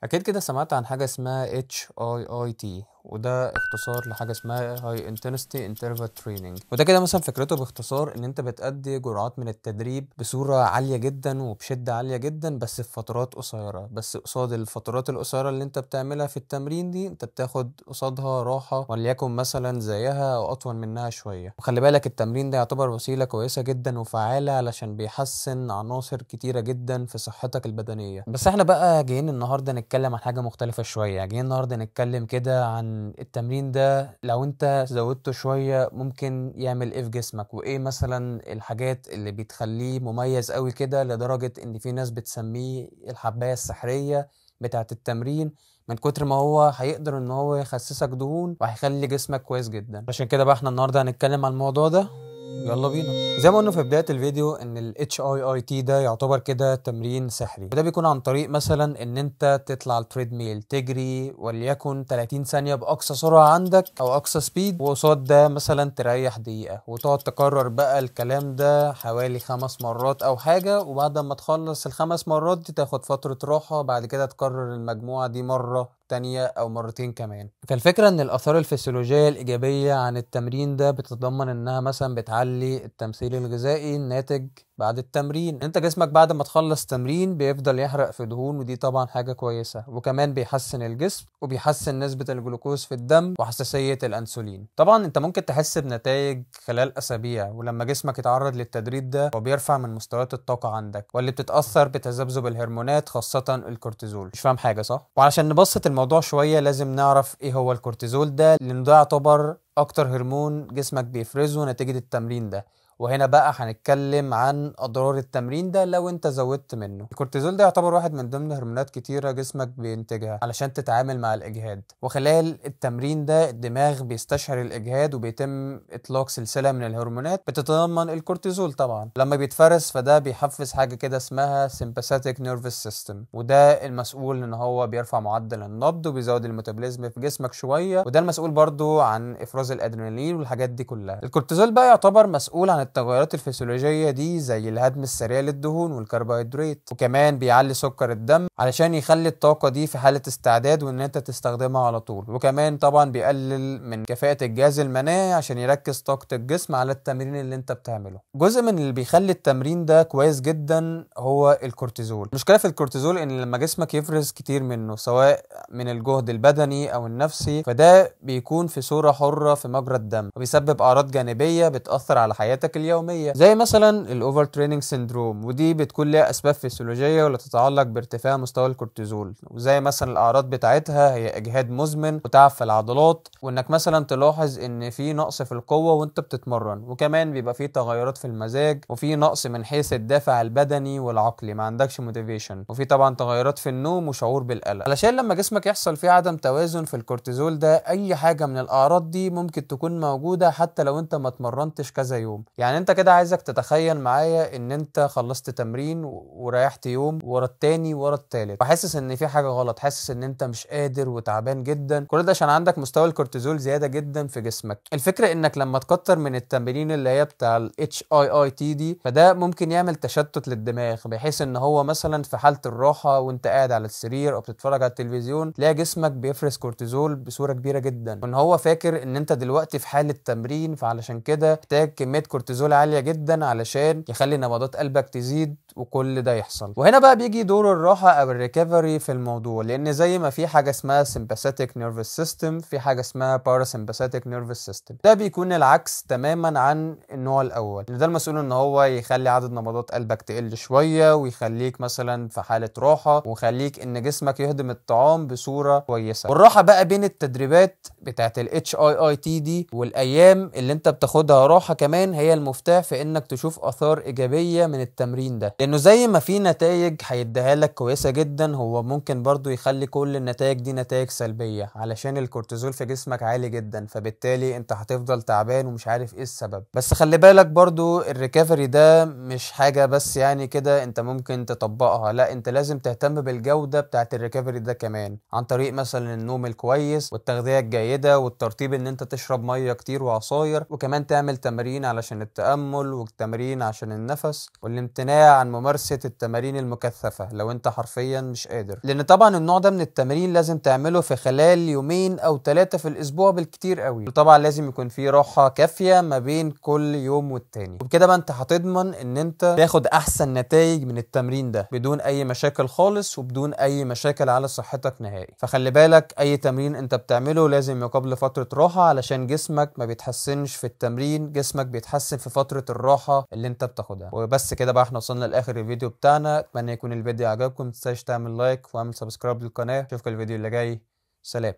أكيد كده سمعت عن حاجة اسمها HIIT، وده اختصار لحاجة اسمها High Intensity Interval Training. وده كده مثلا فكرته باختصار ان انت بتأدي جرعات من التدريب بصورة عالية جدا وبشدة عالية جدا بس في فترات قصيرة. بس قصاد الفترات القصيرة اللي انت بتعملها في التمرين دي انت بتاخد قصادها راحة وليكن مثلا زيها او اطول منها شوية. وخلي بالك التمرين ده يعتبر وسيلة كويسة جدا وفعالة علشان بيحسن عناصر كتيرة جدا في صحتك البدنية. بس احنا بقى جايين النهاردة نتكلم عن حاجة مختلفة شوية. جايين النهاردة نتكلم كده عن التمرين ده لو انت زودته شوية ممكن يعمل ايه في جسمك، وايه مثلا الحاجات اللي بتخليه مميز قوي كده لدرجة ان في ناس بتسميه الحباية السحرية بتاعة التمرين من كتر ما هو هيقدر ان هو يخسسك دهون وهيخلي جسمك كويس جدا. عشان كده بقى احنا النهاردة هنتكلم عن الموضوع ده، يلا بينا. زي ما قلنا في بداية الفيديو ان ال HIIT ده يعتبر كده تمرين سحري، وده بيكون عن طريق مثلا ان انت تطلع ال treadmill تجري وليكن 30 ثانية بأقصى سرعة عندك او اقصى speed، وقصاد ده مثلا تريح دقيقة، وتقعد تكرر بقى الكلام ده حوالي 5 مرات او حاجة. وبعد ما تخلص ال5 مرات دي تاخد فترة راحة، بعد كده تكرر المجموعة دي مرة تانية او مرتين كمان. فالفكرة ان الاثار الفسيولوجية الايجابية عن التمرين ده بتتضمن انها مثلا بتعلي التمثيل الغذائي الناتج بعد التمرين. انت جسمك بعد ما تخلص تمرين بيفضل يحرق في دهون، ودي طبعا حاجة كويسة، وكمان بيحسن الجسم وبيحسن نسبة الجلوكوز في الدم وحساسية الانسولين. طبعا انت ممكن تحس بنتائج خلال اسابيع، ولما جسمك يتعرض للتدريب ده هو بيرفع من مستويات الطاقة عندك واللي بتتأثر بتذبذب الهرمونات خاصة الكورتيزول. مش فاهم حاجة صح؟ وعشان نبسط الموضوع شوية لازم نعرف ايه هو الكورتيزول ده، لان ده يعتبر اكتر هرمون جسمك بيفرزه نتيجة التمرين ده. وهنا بقى هنتكلم عن اضرار التمرين ده لو انت زودت منه. الكورتيزول ده يعتبر واحد من ضمن هرمونات كتيرة جسمك بينتجها علشان تتعامل مع الاجهاد، وخلال التمرين ده الدماغ بيستشعر الاجهاد وبيتم اطلاق سلسلة من الهرمونات بتتضمن الكورتيزول. طبعا لما بيتفرز فده بيحفز حاجة كده اسمها sympathetic nervous system، وده المسؤول ان هو بيرفع معدل النبض وبيزود ال metabolism في جسمك شوية، وده المسؤول برضو عن افراز الادرينالين والحاجات دي كلها. الكورتيزول بقى يعتبر مسؤول عن التغيرات الفسيولوجية دي زي الهدم السريع للدهون والكربوهيدرات، وكمان بيعلي سكر الدم علشان يخلي الطاقة دي في حالة استعداد وان انت تستخدمها على طول، وكمان طبعا بيقلل من كفاءة الجهاز المناعي عشان يركز طاقة الجسم على التمرين اللي انت بتعمله. جزء من اللي بيخلي التمرين ده كويس جدا هو الكورتيزول. المشكلة في الكورتيزول ان لما جسمك يفرز كتير منه سواء من الجهد البدني او النفسي فده بيكون في صورة حرة في مجرى الدم، وبيسبب اعراض جانبية بتأثر على حياتك اليومية زي مثلا ال overtraining syndrome، ودي بتكون ليها اسباب فسيولوجيه ولا تتعلق بارتفاع مستوى الكورتيزول، وزي مثلا الاعراض بتاعتها هي اجهاد مزمن وتعب في العضلات، وانك مثلا تلاحظ ان في نقص في القوة وانت بتتمرن، وكمان بيبقى في تغيرات في المزاج وفي نقص من حيث الدافع البدني والعقلي، ما عندكش motivation، وفي طبعا تغيرات في النوم وشعور بالقلق. علشان لما جسمك يحصل فيه عدم توازن في الكورتيزول ده اي حاجة من الاعراض دي ممكن تكون موجودة حتى لو انت ما اتمرنتش كذا يوم. يعني انت كده عايزك تتخيل معايا ان انت خلصت تمرين وريحت يوم ورا التاني ورا التالت، وحاسس ان في حاجة غلط، حاسس ان انت مش قادر وتعبان جدا، كل ده عشان عندك مستوى الكورتيزول زيادة جدا في جسمك. الفكرة انك لما تكتر من التمرين اللي هي بتاع ال HIIT دي فده ممكن يعمل تشتت للدماغ، بحيث ان هو مثلا في حاله الراحة وانت قاعد على السرير او بتتفرج على التلفزيون تلاقي جسمك بيفرز كورتيزول بصورة كبيرة جدا، وان هو فاكر ان انت دلوقتي في حاله تمرين، فعلشان كده محتاج كمية كورتيزول عالية جدا علشان يخلي نبضات قلبك تزيد وكل ده يحصل. وهنا بقى بيجي دور الراحة او ال recovery في الموضوع، لان زي ما في حاجة اسمها sympathetic nervous system في حاجة اسمها parasympathetic nervous system. ده بيكون العكس تماما عن النوع الاول، ده المسؤول ان هو يخلي عدد نبضات قلبك تقل شوية ويخليك مثلا في حالة راحة ويخليك ان جسمك يهضم الطعام بصورة كويسة. والراحة بقى بين التدريبات بتاعت ال HIIT دي والايام اللي انت بتاخدها راحة كمان هي المفتاح في انك تشوف اثار ايجابية من التمرين ده، لانه زي ما في نتائج هيديها لك كويسة جدا هو ممكن برضو يخلي كل النتائج دي نتائج سلبية علشان الكورتيزول في جسمك عالي جدا، فبالتالي انت هتفضل تعبان ومش عارف ايه السبب. بس خلي بالك برضو ال recovery ده مش حاجة بس يعني كده انت ممكن تطبقها، لا انت لازم تهتم بالجودة بتاعت ال recovery ده كمان عن طريق مثلا النوم الكويس والتغذيه الجيدة والترطيب، ان انت تشرب مية كتير وعصاير، وكمان تعمل تمارين علشان التأمل والتمرين عشان النفس، والامتناع عن ممارسة التمارين المكثفة لو انت حرفيا مش قادر، لان طبعا النوع ده من التمرين لازم تعمله في خلال يومين او 3 في الاسبوع بالكتير قوي، وطبعا لازم يكون في راحة كافية ما بين كل يوم والتاني. وبكده بقى انت هتضمن ان انت تاخد احسن نتائج من التمرين ده بدون اي مشاكل خالص وبدون اي مشاكل على صحتك نهائي. فخلي بالك اي تمرين انت بتعمله لازم يقابله فترة راحة، علشان جسمك ما بيتحسنش في التمرين، جسمك بيتحسن في فترة الراحة اللي انت بتاخدها. وبس كده بقى احنا وصلنا لاخر الفيديو بتاعنا، اتمنى يكون الفيديو عجبكم، متنساش تعمل like واعمل subscribe للقناة. اشوفكم الفيديو اللي جاي، سلام.